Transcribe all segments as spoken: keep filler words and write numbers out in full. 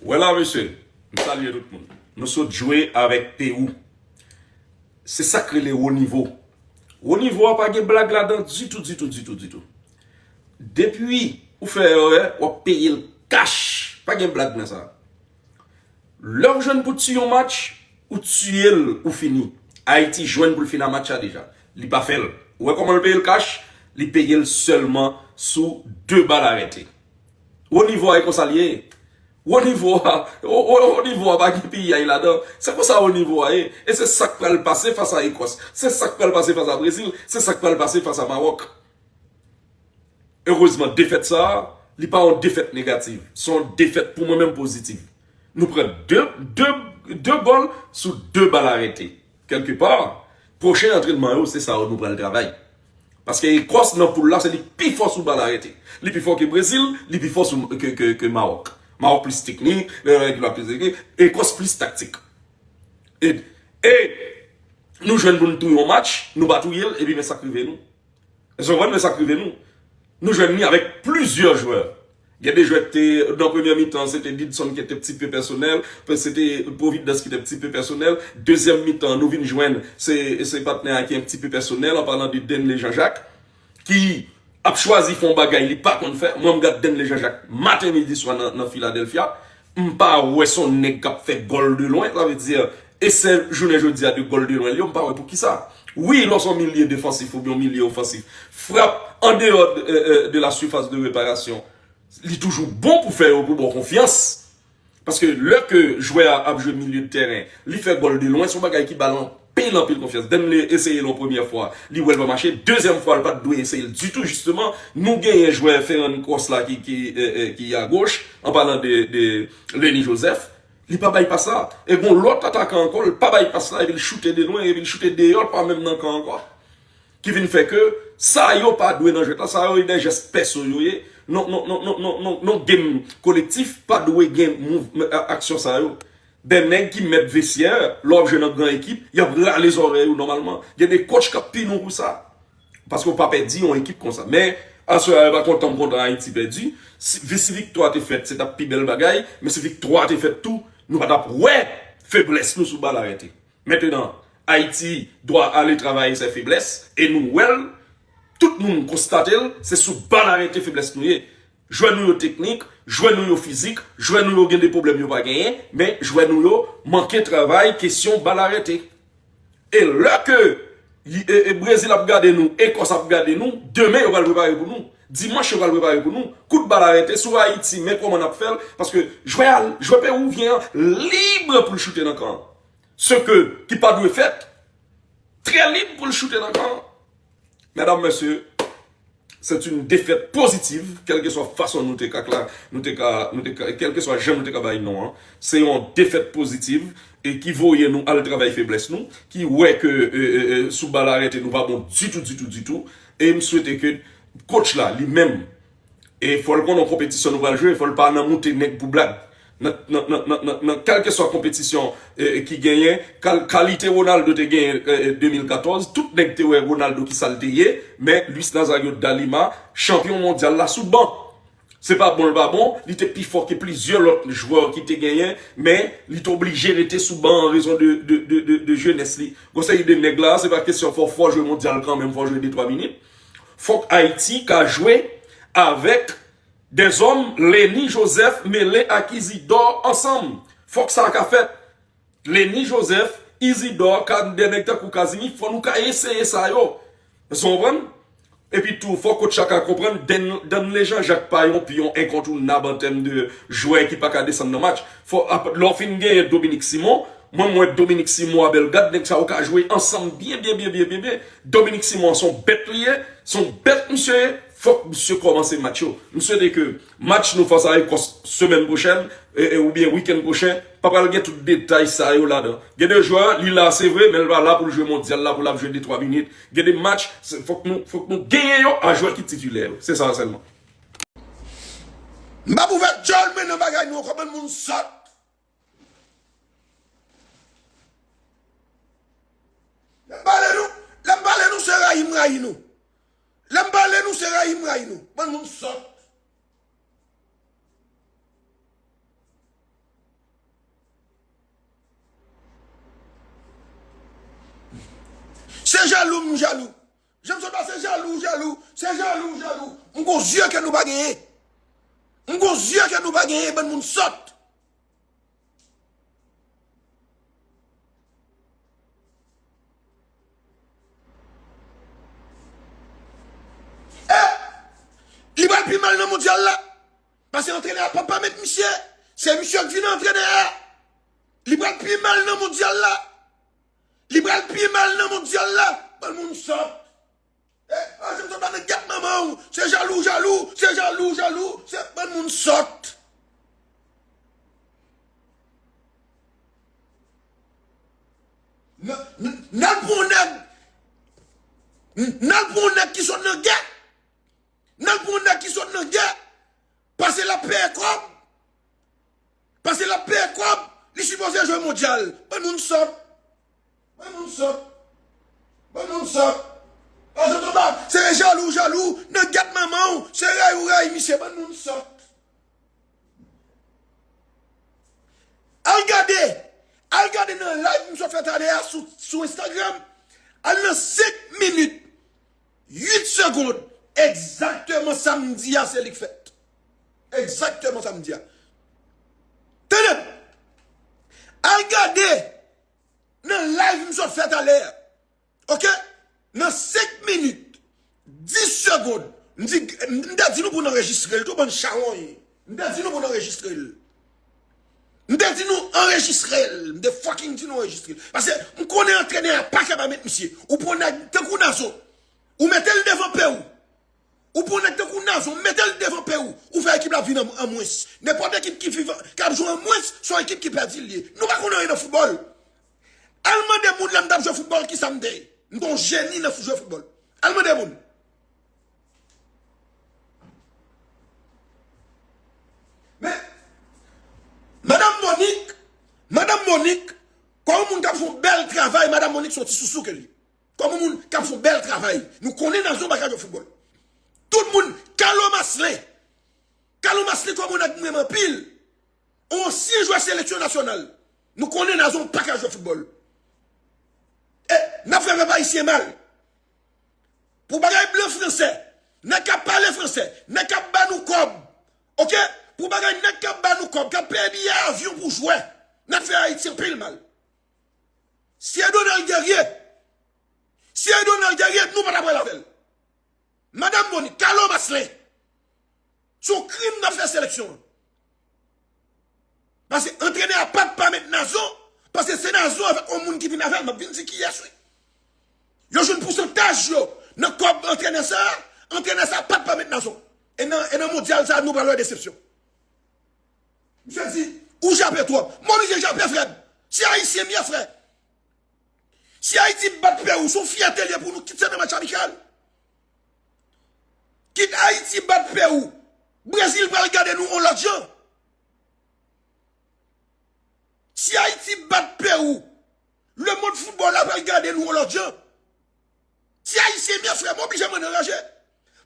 Wè la, mesye, m salye tout moun. Nou sot jwe avèk Pewou. Se sa k rele wo nivo. Wo nivo a pa gen blag ladan ditou, ditou, ditou, ditou. Depi ou fè erè, w ap peye l kach. Pa gen blag nan sa. Lè w jwenn pou tiye yon match, ou tiye l, ou fini. Ayiti jwenn pou l fin a match la deja. Li pa fè l. Ou wè kòman l peye l kach? Li peye l sèlman sou de bal arete. Wo nivo a e konsa l ye. Wo nivo a, wo, wo, wo nivo a pa gen piyay ladan. Se konsa wo nivo a ye. E se sa k pral pase fas a Ekòs. Se sa k pral pase fas a Brezil. Se sa k pral pase fas a Mawòk. Erezman, defèt sa a, li pa yon defèt negatif. Se yon defèt pou mwen menm pozitif. Nou pran de, de, de gòl sou de bal arete. Kèlkepa, pwochen antrènman yo, se sa yo nou pral travay. Paske Ekòs nan poul la, se li k pi fò sou bal arete. Li pi fò ke Brezil, li pi fò sou, ke, ke, ke Mawòk. Mawòk plis teknik, Ekòs plis taktik. E, e nou jwenn pou n touye yon match, nou pa touye l, epi men sa k rive nou. Èske w konprann men sa k rive nou? Nou jwenn li avèk plizyè jwè. Gen de jwè ki te, nan premyè mitan, se te Didson ki te ptipe pèsonèl, apre se te Providence ki te ptipe pèsonèl. Dezyèm mitan, nou vin jwenn, se, se patnè a ki ptipe pèsonèl, an palan de Denley Jean-Jacques, ki ap chwazi fè yon bagay li pa konn fè. Mwen, m gad Denley Jean-Jacques maten, midi, swa nan, nan Philadelphia. M pa wè se yon nèg k ap fè gòl de lwen, sa vle di, esè jounen jodi a de gòl de lwen li yo, m pa wè poukisa. Wi, lè w se yon milye defansif oubyen yon milye ofansif, frap an deyò de, euh, euh, de la surface de réparation, li toujou bon pou fè yo, pou ba w konfyans. Paske lè ke jwè a ap jwe milye de tèren, li fè gòl de lwen, se yon bagay ki ba l anpil, anpil konfyans. Denley eseye l yon premyè fwa, li wè l pa mache. Dezyèm fwa, l pa t dwe eseye l ditou, jisteman. Nou genyen jwè Fernand Cross la ki, ki, eh, eh, ki agoch, an palan de, de Lenny Joseph. Li pa bay pas la. E gon lòt atakan ankò, l pa bay pas la, epi l choute de lwen, epi l choute deyò, l pa menm nan kan ankò. Ki vin fè ke sa yo pa dwe nan jwèt la, sa yo e de jès pèso yo ye. Non, non, non, non, non, non, non, game kolektif pa dwe gen mouv-, a-, aksyon sa yo. De nèg ki mèt vestyè, lè w ap jwe nan gran ekip, y ap rale zòrèy ou nòmalman. Gen de coach k ap pini w pou sa. Paske w pa pèdi yon ekip konsa. Men, aswè a, yo pa kontan, m kontan Ayiti pèdi. Si, si viktwa te fèt, se t ap pi bèl bagay. Men si viktwa te fèt tou, nou pa t ap wè feblès nou sou bal arete. Mentenan, Ayiti dwa ale travay se feblès, e nou wè l, tout moun konstate l, se sou bal arete feblès nou ye. Jwè nou yo teknik, jwè nou yo fizik, jwè nou yo gen de pwoblèm yo pa genyen, men jwè nou yo manke travay kesyon bal arete. E lè ke, e, e, Brezil ap gade nou, Ekòs ap gade nou, demen yo pral prepare pou nou. Dimanch yo pral prepare pou nou. Kout bal arete sou Ayiti, men kòman n ap fè l, paske jwè a, jwè Pewouvyen an lib pou l choute nan kan an. Ce que, ki pa dwe fèt, trè lib pou l choute nan kan an. Medam, mesye, c'est une défaite positive, kèlkeswa fason nou te ka kla-, nou te ka, nou te ka, kèlkeswa jan nou te ka bay non an. Se yon defèt pozitiv e ki voye nou al travay feblès nou, ki wè ke, e, e, e, sou bal arete nou pa bon ditou, ditou, ditou. E m swete ke coach la, li menm, e fò l konnen yon konpetisyon nou pral jwe, fò l pa nan moute nèg pou blag. Nan, nan, nan, nan, nan, nan kèlkeswa konpetisyon, e, e, ki genyen, kal-, kalite Ronaldo te genyen, e, e, de mil katòz, tout nèg te wè Ronaldo ki sa l te ye, men Luis Nazario da Lima, chanpyon mondyal la sou ban. Se pa bon, l pa bon, li te pi fò ke plizyè lòt jwè ki te genyen, men li te oblije rete sou ban an rezon de, de, de, de, de jenès li. Gon seri de nèg la, se pa kesyon fò, fò jwe mondyal kanmenm, fò jwe de twa minit. Fòk Ayiti ka jwe avèk dèzòm Lenny Joseph mele ak Isidore ansanm. Fòk sa ka fèt. Lenny Joseph, Isidore, ka, de nèg tankou Casimir, fò nou ka eseye sa yo. Èske w konprann? Epi tou, fò coach la ka konprann, Dan-, Danley Jean-Jacques pa yon piyon enkontounab an tèm de jwè ki pa ka desann nan match. Fò, ap-, lè w fin genyen Dominique Simon, mwen, m wè Dominique Simon a Bellegarde, nèg sa yo ka jwe ansanm byen, byen, byen, byen, byen, byen. Dominique Simon se yon bèt li ye, se yon bèt misye ye, fòk misye kòmanse match yo. M swete ke match nou fas a Ekòs semèn pwochèn, e, e, oubyen wikenn pwochen, pa pral gen tout detay sa yo ladan. Gen de jwè, li la, se vre, men l pa la pou l jwe mondyal la, pou l ap jwe de twa minit. Gen de match, se, fòk nou, fòk nou genyen yo a jwè ki titilè yo. Se sa sèlman. M p ap ouvè djòl mwen nan bagay nou ankò, bann moun sòt. Lè m pale nou, lè m pale nou, se rayi m rayi nou. Lè m pale nou, se rayi m rayi nou. Bann moun sòt. jalou, m jalou. Jan m sot la, se jalou, jalou, se jalou, jalou. M gon zye ke nou pa genyen. M gon zye ke nou pa genyen, bann moun sòt. Eh! Li pral pi mal nan mondyal la. Paske antrenè a p ap pèmèt misye. Se misye k vin antrenè a. Li pral pi mal nan mondyal la. Li pral pi mal nan mondyal la. Bann moun sòt. Eh, ah, se m sot la nan gèt manman w. Se jalou, jalou. Se jalou, jalou. Se bann moun sòt. N, n, n al pran yon nèg. N, n al pran yon nèg ki sot nan gè. N al pran yon nèg ki sot nan gè. Paske l ap peye kòb. Paske l ap peye kòb. Li sipoze jwe mondyal. Bann moun sòt. Bann moun sòt. Bann moun sòt. Bann moun sòt. Se jalou, jalou. Nan gèt manman w. Se rayi w rayi misye. Bann moun sòt. Al gade, al gade nan live m sot fè talè a sou, sou Instagram. Al nan senk minit, uit segonn. Egzakteman sa m di a, se li k fèt. Egzakteman sa m di a. Tande m. Al gade nan live m sot fè talè a. Oke? Nan senk minit, dis segonn, m di, m te di nou pou n anrejistre l tou, bann chawony. M te di nou pou n anrejistre l. M te di nou anrejistre l. M te fucking di nou anrejistre l. Paske m konnen antrenè a pa ka pa met misye. Ou pran nèg tankou Nazo. Ou mete l devan pe w. Ou pran nèg tankou Nazon, mete l devan pe w, ou fè ekip la vin an, an mwens. Nenpòt ekip ki viv, k ap jwe an mwens, se yon ekip ki pèdi l ye. Nou pa konn anyen nan foutbòl. Al mande moun lè m t ap jwe foutbòl kisa m te ye. M te yon jeni nan jwe foutbòl. Al mande moun. Men, Madanm Monik, Madanm Monik, kòm yon moun k ap fè yon bèl travay, Madanm Monik se yon ti sousou ke l ye. Kòm yon moun k ap fè yon bèl travay. Nou konnen Nazon pa ka jwe foutbòl. Tout moun, Carlo Maslin. Carlo Maslin kòm yon nèg m renmen anpil. Yon ansyen jwè seleksyon nasyonal. Nou konnen Nazon pa ka jwe foutbòl. E n ap fè pèp ayisyen mal. Pou bagay blan fransè, nèg k ap pale fransè, nèg k ap ba nou kòb. Oke? Pou bagay nèg k ap ba nou kòb, k ap peye biyè avyon pou jwè. N ap fè Ayiti anpil mal. Si e Donald Guerrier, si e Donald Guerrier, nou pa t ap pral avè l. Madanm Monik, Carlo Maslin, se yon krim n ap fè seleksyon an. Paske antrenè a pa t pa met Nazon, paske se Nazon avèk yon moun ki vin avè l, m ap vin di kiyès wi. Yo jwenn pousantaj yo nan kòb antrenè sa a, antrenè sa a pa t pa met Nazon. E nan, e nan mondyal sa a, nou pral wè desepsyon. Misye di, ou jape twòp. M oblije jape, frè m. Se ayisyen m ye, frè. Si Ayiti bat Pewou, se yon fyète l ye pou nou, kit se nan match amikal. Kit Ayiti bat Pewou, Brezil pral gade nou yon lòt jan. Si Ayiti bat Pewou, lemonn foutbòl la pral gade nou yon lòt jan. Ti Ayisyen, byen frè, m oblije mwen anraje.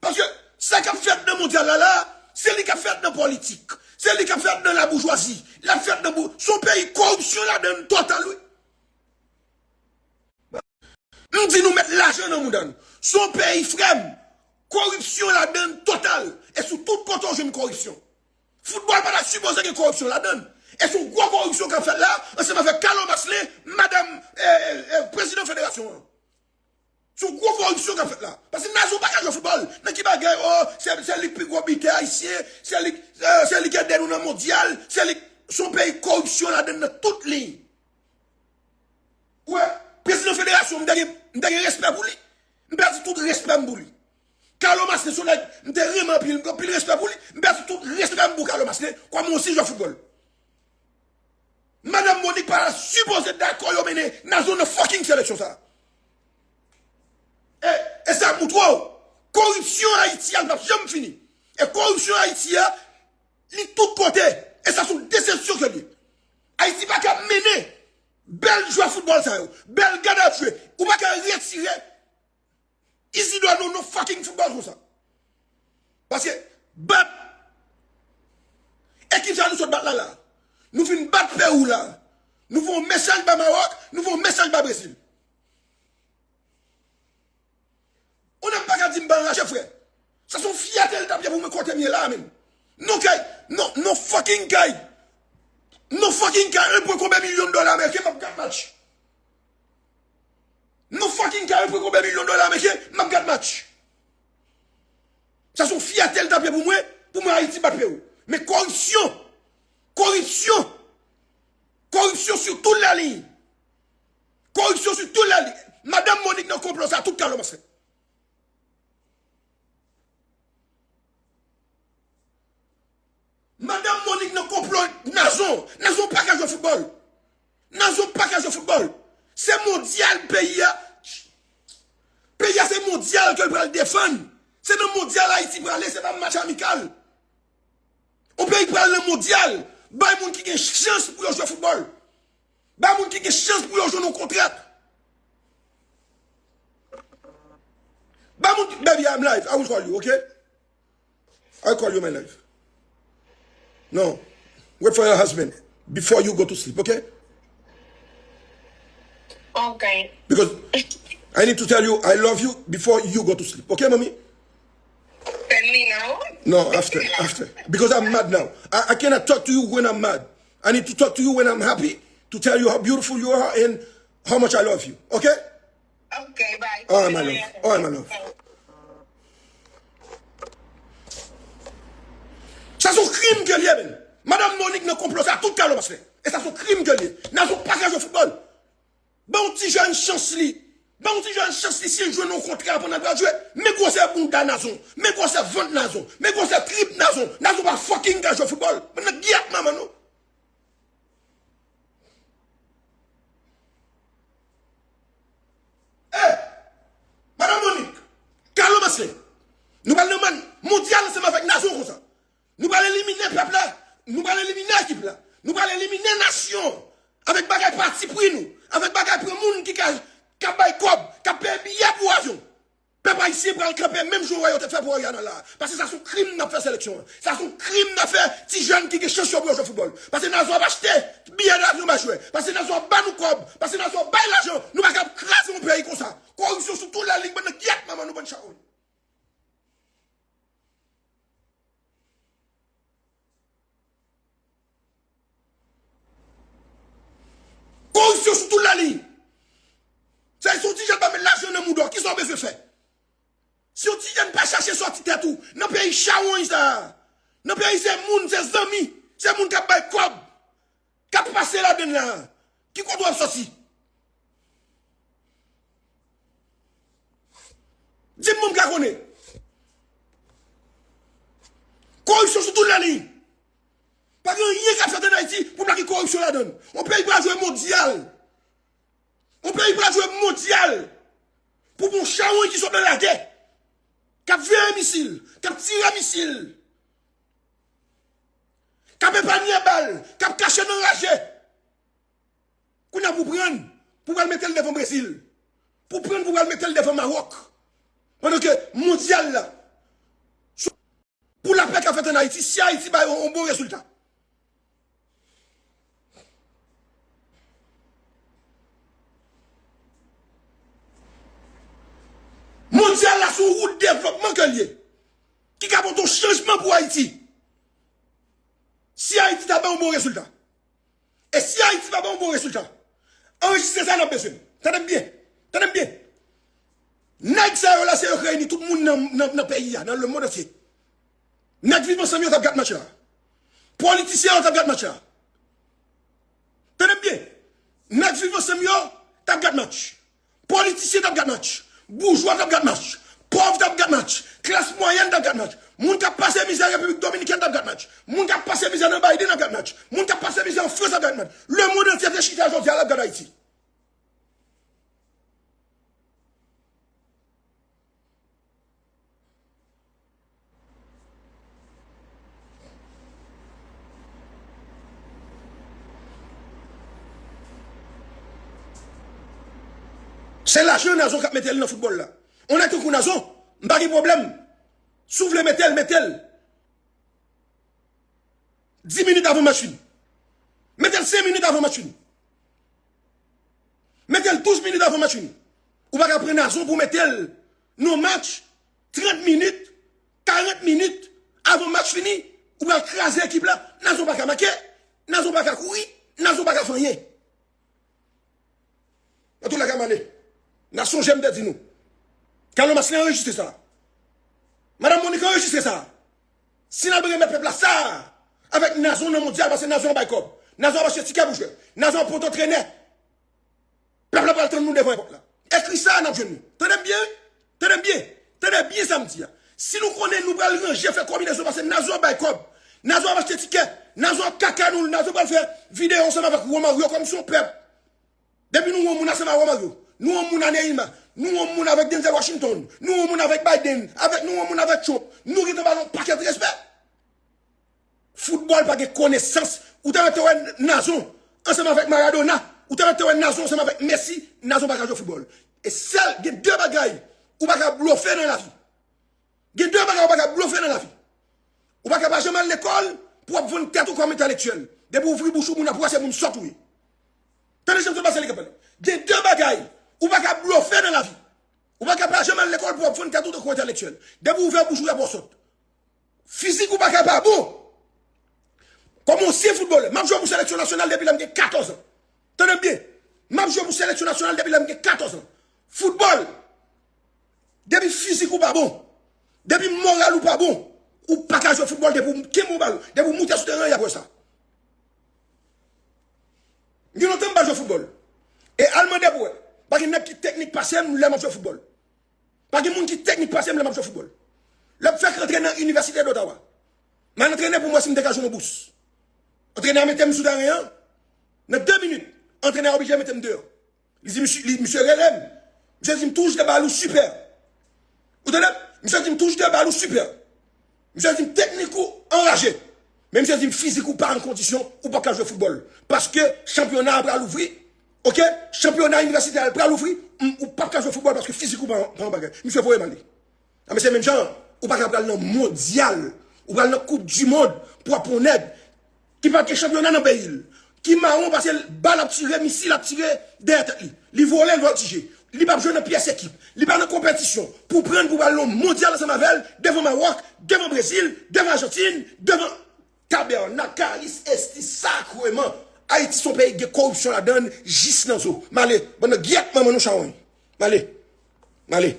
Paske sa k ap fèt nan mondyal la, la, se li k ap fèt nan politik. Se li k ap fèt nan laboujwazi. L ap fèt nan bou-, se yon peyi koripsyon ladan l total, wi. M di nou met lajan nan mouda nou. Se yon peyi, frè m, koripsyon ladan l total. E sou tout kote w jwenn koripsyon. Foutbòl pa ta sipoze gen koripsyon ladan l. E se yon gwo koripsyon k ap fèt la, ansanm avèk Carlo Maslin, madanm, eh, eh, eh, prezidan federasyon an. Se yon gwo koripsyon k ap fèt la. Paske Nazon pa ka jwe foutbòl. Nan ki bagay, oh, se, se li k pi gwo bitè ayisyen, se li, eh, se li k ede nou nan mondyal, se li, se yon peyi koripsyon ladan l nan tout liy. Ou wè, prezidan federasyon, m te gen, m te gen respè pou li. M pèdi tout respè m pou li. Carlo Maslin se yon nèg m te renmen anpil, m gen anpil respè pou li. M pèdi tout respè m pou Carlo Maslin kòm yon ansyen jwè foutbòl. Madanm Monique pa ta sipoze dakò yo mennen Nazon nan fucking seleksyon sa. E, e sa ap moutre w, koripsyon Ayiti a p ap janm fini. E koripsyon Ayiti a, li tout kote. E sa se yon desepsyon ke l ye. Ayiti pa ka mennen bèl jwè foutbòl sa yo, bèl gad ap jwe. Ou pa ka retire Isidore nan yon fucking foutbòl konsa. Paske bat ekip sa nou sot bat la la. Nou fin bat Pewou la. Nou voye yon mesaj ba Mawòk, nou voye yon mesaj ba Brezil. di m pa anraje, frè. Sa se yon fyète l t ap ye pou mwen kote m ye la, menm. Non kay, non, non fucking kay. Non fucking kay, un point konbyen milyon dola ameriken, m ap gad match. Non fucking kay, un point konbyen milyon dola ameriken, m ap gad match. Sa se yon fyète l t ap ye pou mwen, pou mwen Ayiti bat Pewou. Men koripsyon, koripsyon, koripsyon sou tout la liy. Koripsyon sou tout la liy. Madanm Monik nan konplo sa, tout kalòmas fè. Madanm Monik nan konplo Nazon. Nazon pa ka jwe foutbòl. Nazon pa ka jwe foutbòl. Se mondyal peyi a. Peyi a se mondyal ke l pral defann. Se nan mondyal Ayiti prale, se pa match amikal. Yon peyi pral nan mondyal, bay moun ki gen chans pou yo jwe foutbòl. Bay moun ki gen chans pou yo jwenn yon kontra. Bay moun, baby, I'm live. I will call you, okay? I'll call you, my love. No. Wait for your husband before you go to sleep, okay? Okay. Because I need to tell you I love you before you go to sleep, okay, mommy? Tell me now. No, after, after. Because I'm mad now. I, I cannot talk to you when I'm mad. I need to talk to you when I'm happy to tell you how beautiful you are and how much I love you. Okay? Okay, bye. All right, my love. All right, my love. Sa se yon krim ke l ye, menm. Madanm Monik nan konplo sa, tout kalòmas fè. E sa se yon krim ke l ye. Nazon pa ka jwe foutbòl. Ban yon ti jèn chans li. Ban yon ti jèn chans li, si l jwenn yon kontra pandan l pral jwe. Men gwosè bounda Nazon. Men gwosè vant Nazon. Men gwosè trip Nazon. Nazon pa fucking ka jwe foutbòl. Bann nan giyat manman nou. Eh! Madanm Monik, kalòmas fè. Nou pral nan mondyal ansanm avèk Nazon konsa. Nou pral elimine pèp la. Nou pral elimine ekip la. Nou pral elimine nasyon. Avèk bagay patipri nou. Avèk bagay pran moun ki ka, k ap bay kòb, k ap peye biyè pou avyon. Pèp ayisyen pral kanpe menm jan w wè yo te fè pou Ariana la. Paske sa se yon krim n ap fè seleksyon an. Sa se yon krim n ap fè ti jèn ki gen chans yo pou yo jwe foutbòl. Paske Nazon ap achte biyè davyon bay jwè. Paske Nazon ap ba nou kòb. Paske Nazon ap bay lajan. Nou pa kab kraze yon peyi konsa. Koripsyon sou tout la liy, bann nan giyat manman nou, bann chawony. Koripsyon sou tout la liy. Se si yon ti jèn pa met lajan nan mouda w, kisa w bezwen fè? Si yon ti jèn pa chache sòti tèt ou nan peyi chawony sa a, nan peyi se moun, se zanmi, se moun k ap bay kòb, k ap pase ladann la, ki kote w ap sòti? Di m pou m ka konnen. Koripsyon sou tout la liy. Pa gen anyen k ap fèt ann Ayiti pou pa gen koripsyon ladann. Yon peyi pral jwe mondyal. Yon peyi pral jwe mondyal. Pou bon chawony ki sot nan lagè. K ap veye misil. K ap tire misil. K ap epanye bal. K ap kache nan raje. Kounye a pou pran, pou pral mete l devan Brezil. Pou pran, pou pral mete l devan Mawòk. Pandan ke mondyal la, sou, pou lapè k ap fèt ann Ayiti, si Ayiti bay yon, yon bon rezilta. Mondyal la se yon wout devlopman ke l ye. Ki ka pote yon chanjman pou Ayiti. Si Ayiti ta bay yon bon rezilta. E si Ayiti pa ba yon bon rezilta, anrejistre sa n ap bezwen. Tande m byen. Tande m byen. Nèg sa yo la, se yo k reyini tout moun nan, nan, nan peyi a, nan lemonn antye. Nèg Viv Ansanm yo t ap gad match la. Politisyen yo t ap gad match la. Tande m byen. Nèg Viv Ansanm yo t ap gad match. Politisyen t ap gad match. Boujwa t ap gad match. Pòv t ap gad match. Klas mwayèn t ap gad match. Moun k ap pase mizè Repiblik Dominikèn t ap gad match. Moun k ap pase mizè nan Biden ap gad match. Moun k ap pase mizè an Frans ap gad match. Lemonn antye te chita jodi a, l ap gad Ayiti. Se lajan Nazon k ap mete l nan foutbòl la. Yon nèg tankou Nazon, m pa gen pwoblèm. Si w vle mete l, mete l. Dis minit avan match fini. Mete l senk minit avan match fini. Mete l douz minit avan match fini. Ou pa ka pran Nazon pou mete l nan match trant minit, karant minit, avan match fini, ou pral kraze ekip la, Nazon pa ka make, Nazon pa ka kouri, Nazon pa ka fè anyen. Nan tout lè ka m ale. N a sonje m te di nou. Kalomas li anrejistre sa. Madanm Monik anrejistre sa. Si n al remèt pèp la sa, avèk Nazon nan mondyal, paske Nazon ap bay kòb. Nazon ap achte tikè pou jwè. Nazon ap pote antrenè. Pèp la pral tann nou devan pòt la. Ekri sa, n ap jwenn nou. Tande m byen, wi. Tande m byen. Tande byen sa m di a. Si nou konnen nou pral ranje fè konbinezon, paske Nazon ap bay kòb. Nazon ap achte tikè. Nazon ap kaka nou. Nazon pral fè videyo ansanm avèk Romario kòm se yon pèp. Depi nou wè yon moun ansanm ak Romario, nou wè yon moun ak Neymar, nou wè yon moun avèk Denzel Washington, nou wè yon moun avèk Biden, avèk nou wè yon moun avèk Trump, nou gentan ba l yon pakèt respè. Foutbòl pa gen konesans. Ou ta mèt te wè Nazon ansanm avèk Maradona, ou ta mèt te wè Nazon ansanm avèk Messi, Nazon pa ka jwe foutbòl. E sèl, gen de bagay ou pa ka blofe nan lavi. Gen de bagay ou pa ka blofe nan lavi. Ou pa ka pa janm al lekòl pou w ap vann tèt ou kòm entelektyèl. Depi w ouvri bouch ou, moun ap wè se moun sòt ou ye. Tande jan m sot pase li k ap pale. Gen de bagay ou pa ka blofe nan lavi. Ou pa ka pa janm al lekòl pou w ap vann tèt ou tankou entelektyèl. Depi w ouvè bouch ou, y ap wè w sòt. Fizik ou pa ka pa bon. Kòm yon ansyen foutbolè, m ap jwe pou seleksyon nasyonal depi lè m gen katòz an. Tande m byen. M ap jwe pou seleksyon nasyonal depi lè m gen katòz an. Foutbòl, depi fizik ou pa bon, depi moral ou pa bon, ou pa ka jwe foutbòl depi w kenbe yon balon, depi w moute sou teren an, y ap wè sa. M gen lontan m pa jwe foutbòl. E al mande pou wè. Pa gen nèg ki teknik pase m lè m ap jwe foutbòl. Pa gen moun ki teknik pase m lè m ap jwe foutbòl. Lè m fèk rantre nan Inivèsite d'Ottawa, m al antrene pou m wè si m te ka jwenn yon bous. Antrenè a mete m sou teren an. Nan de minit, antrenè a oblije mete m deyò. Li di, misye, li, misye rele m. Misye di m, touch de bal ou sipè. Ou tande? Misye di m, touch de bal ou sipè. Misye di m, teknik ou anraje. Men misye di m, fizik ou pa an kondisyon, ou p ap ka jwe foutbòl. Paske chanpyona a pral ouvri. Oke? Chanpyona inivèsitè a pral ouvri, m, ou p ap ka jwe foutbòl paske fizik ou pa, pa an bagay. Misye voye m ale. A, men se menm jan, ou pa ka pral nan mondyal, ou pral nan koup di mond pou w ap pran yon nèg ki pa t gen chanpyona nan peyi l, ki mawon paske bal ap tire, misil ap tire dèyè tèt li. Li vole, l vòltije. Li p ap jwe nan pyès ekip. Li pa nan konpetisyon. Pou pran pou pral nan mondyal ansanm avè l, devan Mawòk, devan Brezil, devan Ajantin, devan Tabernakalis esti sakreman. Ayiti se yon peyi ki gen koripsyon ladan l jis nan zo. M ale, bann nan gyèt manman nou chawony. M ale. M ale.